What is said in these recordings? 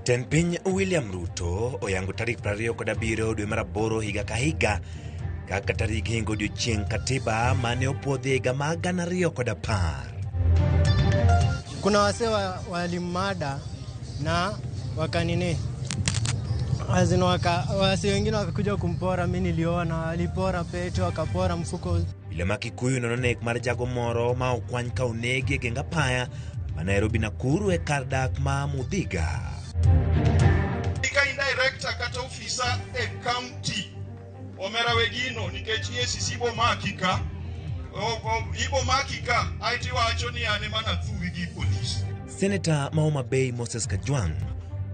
Jatend piny William Ruto oyango tarik 27 dwe mar aboro higa ka higa kaka tarik hingo odiochieng' katiba mane opuodhi higa mar 2010. Kuna wasee walimada na wakanini azin waka, wasee wengine wakakuja kumpora. Mi niliona walipora pete wakapora mfuko. Obila ma Kikuyu nono nek mar jago moro ma okwany ka onegi e geng apaya ma Nairobi Nakuru e kar dak ma Mudhiga. Ka in director kata ofisa e county, omera we gino nikech EACC bo maki ka. Ibo maki ka, aeto iwacho ni an ema nathuwi gi polis. Seneta ma Homa Bay Moses Kajwang'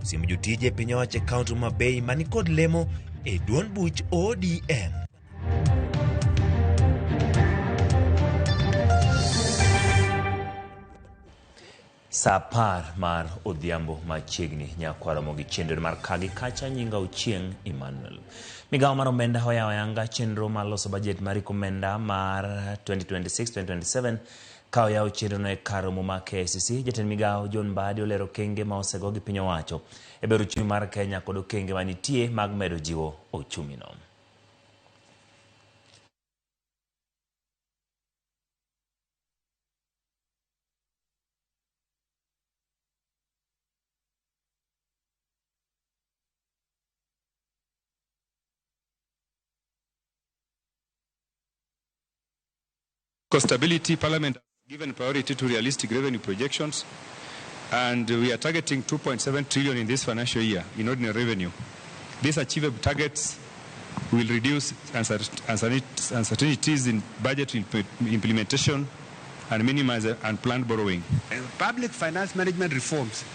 osiemo jotije e piny owacho e kaunti Homa Bay mani kod lemo e duond buch ODM. Saa 10 mar odhiambo machiegni nyakwaromo gi chenro mar kagi kacha nyinga Ochieng' Emmanuel. Migawo mar omenda oyawo ayanga chenro mar loso bajet mar iko omenda mar 2026-2027 ka oyawo chenrono e kar romo mar KICC. Jatend migawo John Mbadi olero okenge ma osego gi piny owacho e bero uchumi mar Kenya kod okenge manitie mag medo jiwo ochumino. Stability, Parliament has given priority to realistic revenue projections, and we are targeting 2.7 trillion in this financial year in ordinary revenue. These achievable targets will reduce uncertainties in budget implementation and minimize unplanned borrowing. Public finance management reforms.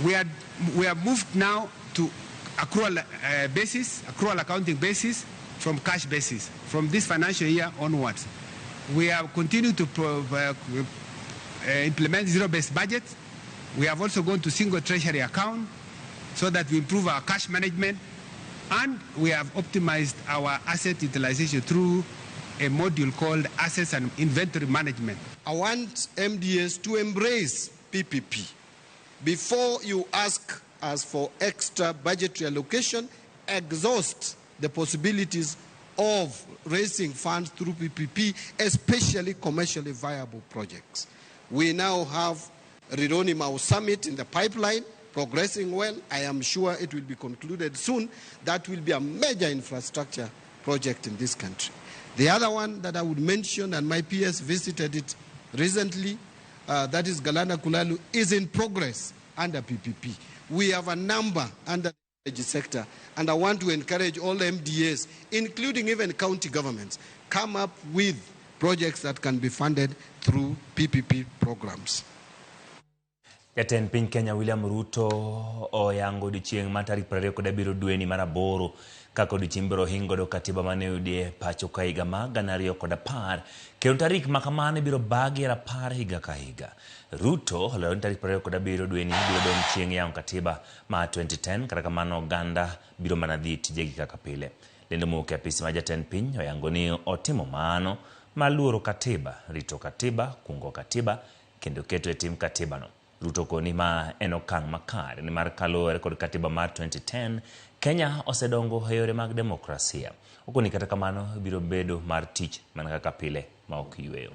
We are moved now to accrual basis, accrual accounting basis from cash basis from this financial year onwards. We have continued to implement zero-based budget. We have also gone to single treasury account so that we improve our cash management, and we have optimized our asset utilization through a module called Assets and Inventory Management. I want MDAs to embrace PPP. Before you ask us for extra budgetary allocation, exhaust the possibilities of raising funds through PPP, especially commercially viable projects. We now have Rironi Mau Summit in the pipeline, progressing well. I am sure it will be concluded soon. That will be a major infrastructure project in this country. The other one that I would mention, and my peers visited it recently, that is Galana Kulalu, is in progress under PPP. We have a number under the energy sector, and I want to encourage all MDAs, including even county governments, come up with projects that can be funded through PPP programs. Jatend piny Kenya William Ruto oyango odiochieng' mar tarik 27 dweni mar aboro kaka odiochieng' biro hing godo katiba mane oyudi e pacho ka higa mar 2010 kendo tarik ma kamano ibiro bagi e rapar higa ka higa. Ruto olero ni tarik 27 dweni biro dong' chieng' yango katiba mar 2010 kata kamano oganda biro mana dhi tijegi kaka pile. Lendo mowuok e apisi mar jatend piny oyango ni otimo mano mar luoro katiba, rito katiba, kungo katiba kendo keto e tim katibano. Ruto koni ma en okang' makare nimar kaluwore kod katiba mar 2010, Kenya osedongo e yore mag demokrasia. Okoni kata kamano biro bedo mar tich mana kaka pile ma ok yweyo.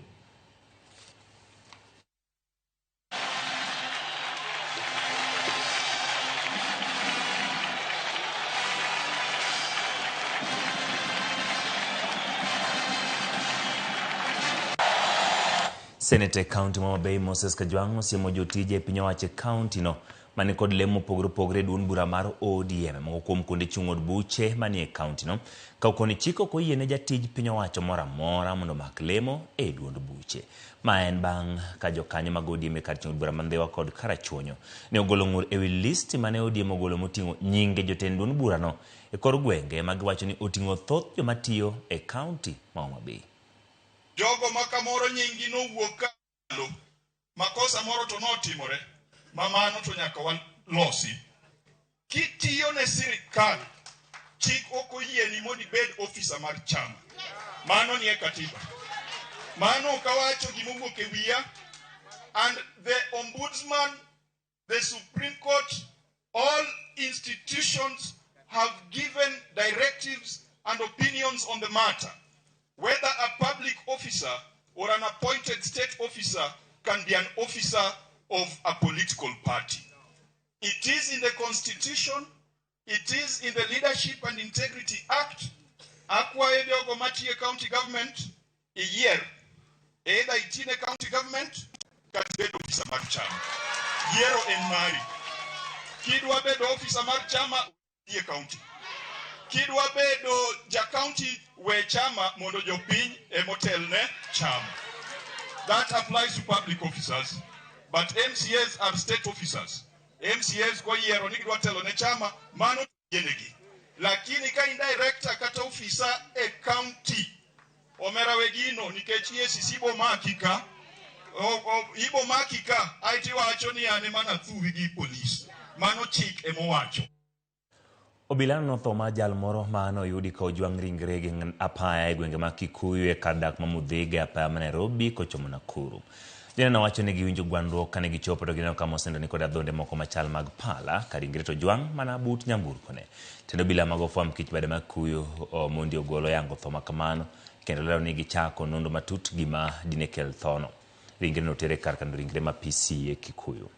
Seneta e kaunti ma Homa Bay Moses Kajwang' osiemo jotije e piny owacho e kaunti no mani kod lemo mopogore opogore e duond bura mar ODM moko kuom kuonde chung' od buche manie kaunti no ka okoni chik ok oyie ne jatij piny owacho moro amora mondo omak lemo e duond buche. Ma en bang' ka jokanyo mag ODM e kar chung' od bura ma Ndhiwa kod Karachuonyo ne ogolo ng'ur ewi listi mane ODM ogolo moting'o nyinge jotend duond burano e kor gwenge ma giwacho ni oting'o thoth joma tiyo e kaunti ma Homa Bay. Jogo ma kamoro nyinggi nowuok kalo, makosa moro to notimore, ma mano to nyaka walosi. Kitiyo ne sirikal, chik ok oyieni mondo ibed ofisa mar chama. Mano nie katiba. Mano ok awacho gima owuok e wiya. And the ombudsman, the Supreme Court, All institutions have given directives and opinions on the matter. Whether a public officer or an appointed state officer can be an officer of a political party. It is in the Constitution, it is in the Leadership and Integrity Act. Akwayo jogo matiyo e county government iyier either itine county government kata ibed ofisa mar chama. Yiero en mari. Kidwa bedo ofisa mar chama, yie county. Kidwa bedo ja county, we chama mondo jopiny emotelne chama. That applies to public officers, but MCAs are state officers. MCAs koyiero ni gidwa telo ne chama, mano yienegi. Lakini ka in director kata ofisa e county, omera we gino nikech EACC bo maki ka, ibo maki ka, ae tiwacho ni an ema nathuwi gi polis. Mano chik emowacho. Obila notho ma jal moro ma noyudi ka ojwang' ringre gi apaya e gwenge mag Kikuyu e kar dak ma Mudhiga e apaya ma Nairobi kochomo Nakuru. Joneno wacho ni giwinjo gwandruok kane gichopo to gineno ka Mosendo ni kod adhonde moko machal mag pala ka ringre to ojwang' mana but nyamburko ne. Tend obila mag ofwamb kich bade mag Kikuyu Mondi Ogolo yango tho ma kamano kendo lero ni gichako nonro matut gima dine kel thono. Ringre noter e kar kano ringre ma PCA Kikuyu.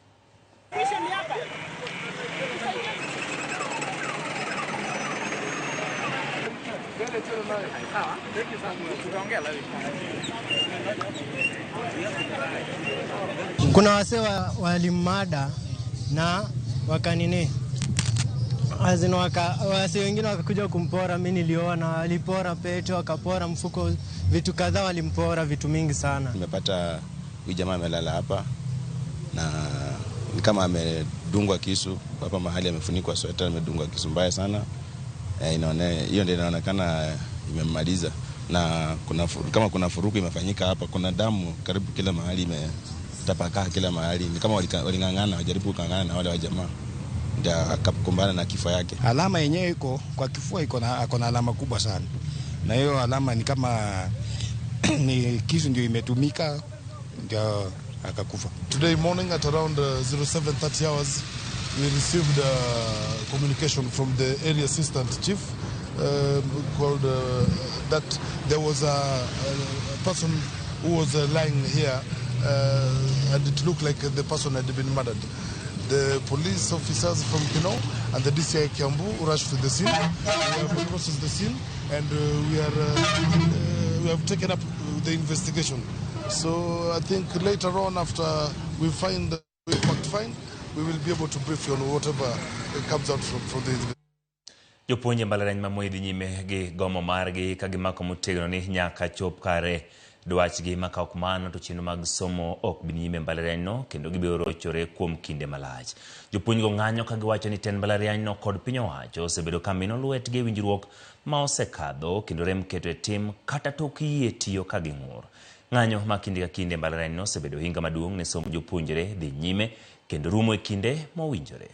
Kuna wase walimada na wakanini. Azin waka, wase wengine wakakuja kumpora, mimi niliona walipora pete, wakapora mfuko, vitu kadhaa walimpora, vitu mingi sana. Nimepata huyu jamaa amelala hapa na ni kama amedungwa kisu hapa mahali, amefunikwa sweta, amedungwa kisu mbaya sana. Hiyo ndio inaonekana imemmaliza. Na kama kuna furuku imefanyika hapa, kuna damu karibu kila mahali, imetapakaa kila mahali. Ni kama waling'ang'ana, wajaribu kung'ang'ana na wale wa jamaa, ndio akakumbana na kifo yake. Alama yenyewe iko kwa kifua, iko na alama kubwa sana. Na hiyo alama ni kama ni kisu ndio imetumika ndio akakufa. Today morning at around 07:30 hours we received communication from the area assistant chief called that there was a person who was lying here and it looked like the person had been murdered. The police officers from Kinoo and the DCI Kiambu rushed to the scene. We have processed the scene and we have taken up the investigation. So I think later on, after we find we fact find, we will be able to brief you on whatever comes out from the investigation. Jopuonje mbalariany ma Moi dhi nyime gi gomo margi ka gimako motegno ni nyaka chop kare dwachgi ma ka ok mano to chenro mag somo ok bi nyime mbalariany no kendo gibiro rochore kuom kinde malach. Jopuonj go ng'anyo ka giwacho ni tend mbalariany no kod piny owacho osebedo ka mino lwetgi e winjruok ma osekadho kendo rem keto e tim kata tok yie tiyo ka ging'ur. Ng'anyo ma kinde ka kinde mbalariany no osebedo ohinga maduong' ne somb jopuonjre dhi nyime kendo rumo e kinde mowinjore.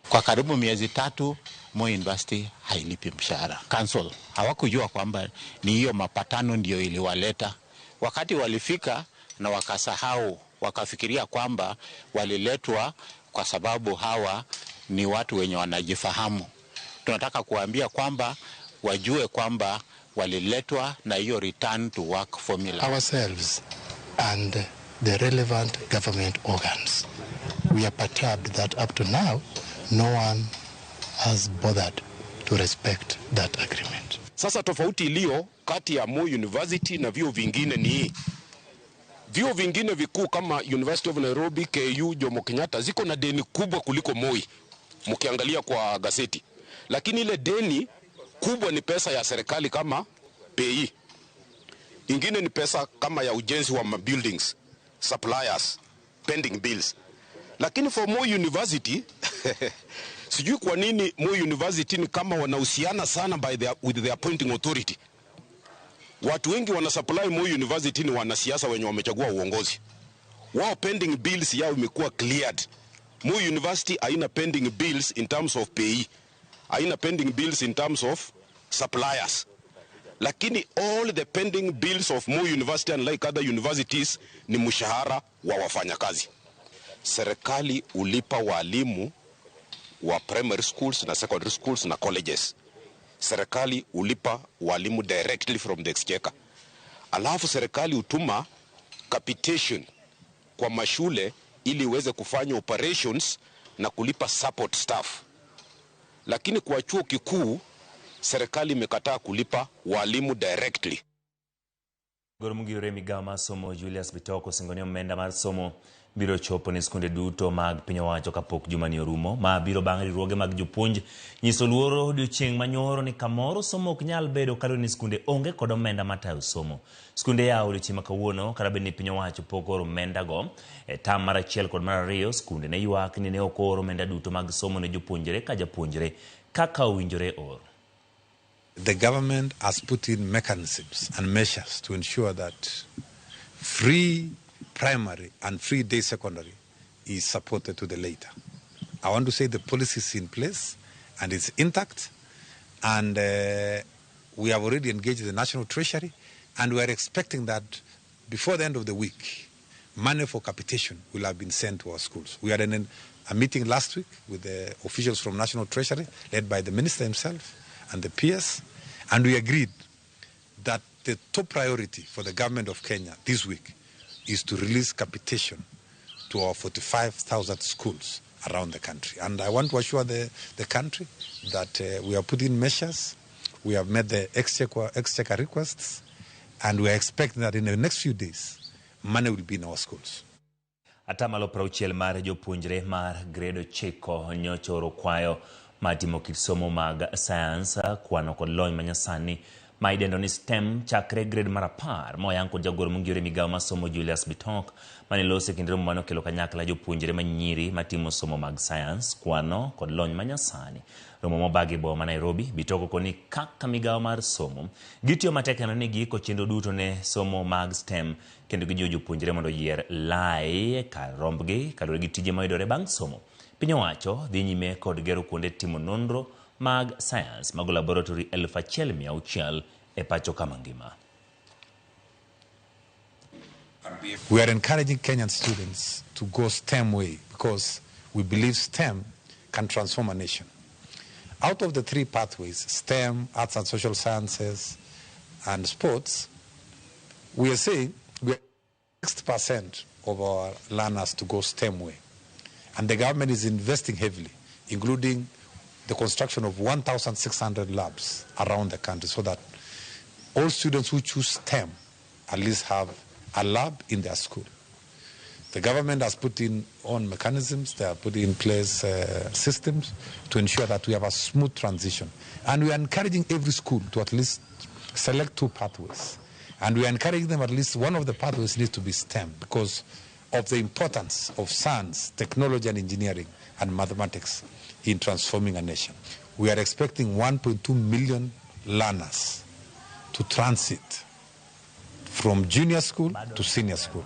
Kwa karibu miezi 3 Moi University hailipi mshahara. Council hawakujua kwamba ni hiyo mapatano ndio iliwaleta. Wakati walifika na wakasahau, wakafikiria kwamba waliletwa kwa sababu hawa ni watu wenye wanajifahamu. Tunataka kuambia kwamba wajue kwamba waliletwa na hiyo return to work formula. Ourselves and the relevant government organs, we are perturbed that up to now no one has bothered to respect that agreement. Sasa tofauti iliyo kati ya Moi University na vyuo vingine ni hii. Vyuo vingine vikuu kama University of Nairobi, KU, Jomo Kenyatta ziko na deni kubwa kuliko Moi mkiangalia kwa gazeti. Lakini ile deni kubwa ni pesa ya serikali kama PE. Ingine ni pesa kama ya ujenzi wa buildings, suppliers, pending bills. Lakini for Moi University sijui kwa nini Moi University ni kama wanahusiana sana with the appointing authority. Watu wengi wana supply Moi University ni wanasiasa wenye wamechagua uongozi. Wao pending bills yao imekuwa cleared. Moi University haina pending bills in terms of PE. Haina pending bills in terms of suppliers. Lakini all the pending bills of Moi University and like other universities ni mshahara wa wafanyakazi. Serikali ulipa walimu wa primary schools na secondary schools na colleges. Serikali ulipa walimu directly from the exchequer. Alafu serikali hutuma capitation kwa mashule ili iweze kufanya operations na kulipa support staff. Lakini kwa chuo kikuu serikali imekataa kulipa walimu directly. Goro mongirore migao mar somo Julius Bitok osingo ni omenda mar somo biro chopo ne skunde duto mag piny owacho kapok jumani orumo. Ma biro bang' riwruoge mag jopuonj nyiso luoro odiochieng' manyoro ni kamoro somo ok nyal bedo kaluwore ni skunde onge kod omenda matayo somo. Skunde yawo odiochieng' ma kawuono kata bed ni piny owacho pok ooro omenda go. E tam mar achiel kod mar ariyo skunde ne ywak ni ne ok oor omenda duto mag somo ne jopuonjre ka japuonjre kaka owinjore or. The government has put in mechanisms and measures to ensure that free primary and free day secondary is supported to the later. I want to say the policy is in place and it's intact, and we have already engaged the National Treasury, and we are expecting that before the end of the week, money for capitation will have been sent to our schools. We had a meeting last week with the officials from National Treasury, led by the minister himself and the peers, and we agreed that the top priority for the government of Kenya this week is to release capitation to our 45,000 schools around the country. And I want to assure the country that we are putting measures, we have made the exchequer requests, and we are expecting that in the next few days, money will be in our schools. Atamalo 60 mar jopuonjre mar grade 9 nyocha oro kwayo mar timo kit somo mag sayans, kwano kod lony manyasani ma idendo ni STEM chakre grade mar 10 moyang kod jagoro mongirore migao mar somo Julius Bitok mane loso e kind romo mane okelo kanyakla jopuonjre manyiri matimo somo mag sayans, kwano kod lony manyasani. Romo mobagi e boma ma Nairobi, Bitok okoni kaka migao mar somo gitiyo matek neno ni giiko chenro duto ne somo mag STEM kendo gijiwo jopuonjre mondo oyier lai kar rombgi kaluwore gi tije mayudore bang' somo. Piny owacho dhi nyime kod gero kuonde timo nonro mag sayans mago laboratory 1600 e pacho kama ngima. We are encouraging Kenyan students to go STEM way because we believe STEM can transform a nation. Out of the three pathways, STEM, arts and social sciences, and sports, we are saying we are 60% of our learners to go STEM way. And the government is investing heavily, including the construction of 1,600 labs around the country so that all students who choose STEM at least have a lab in their school. The government has put in on mechanisms, they have put in place systems to ensure that we have a smooth transition. And we are encouraging every school to at least select two pathways. And we are encouraging them at least one of the pathways needs to be STEM because of the importance of science, technology and engineering and mathematics in transforming a nation. We are expecting 1.2 million learners to transit from junior school to senior school.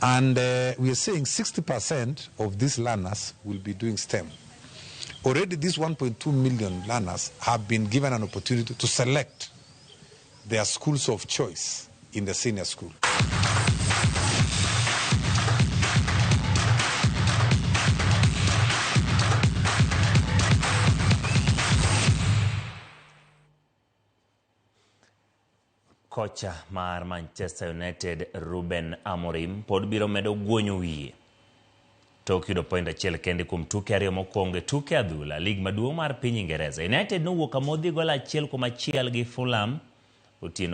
And we are saying 60% of these learners will be doing STEM. Already these 1.2 million learners have been given an opportunity to select their schools of choice in the senior school. Kocha mar Manchester United Ruben Amorim pod biro medo guonyo wiye tok yudo point achiel kende kuom tuke ariyo mokwongo e tuke adhula lig maduong' mar piny Ingereza. United nowuok amodhi goal 1-1 gi Fulham otieno.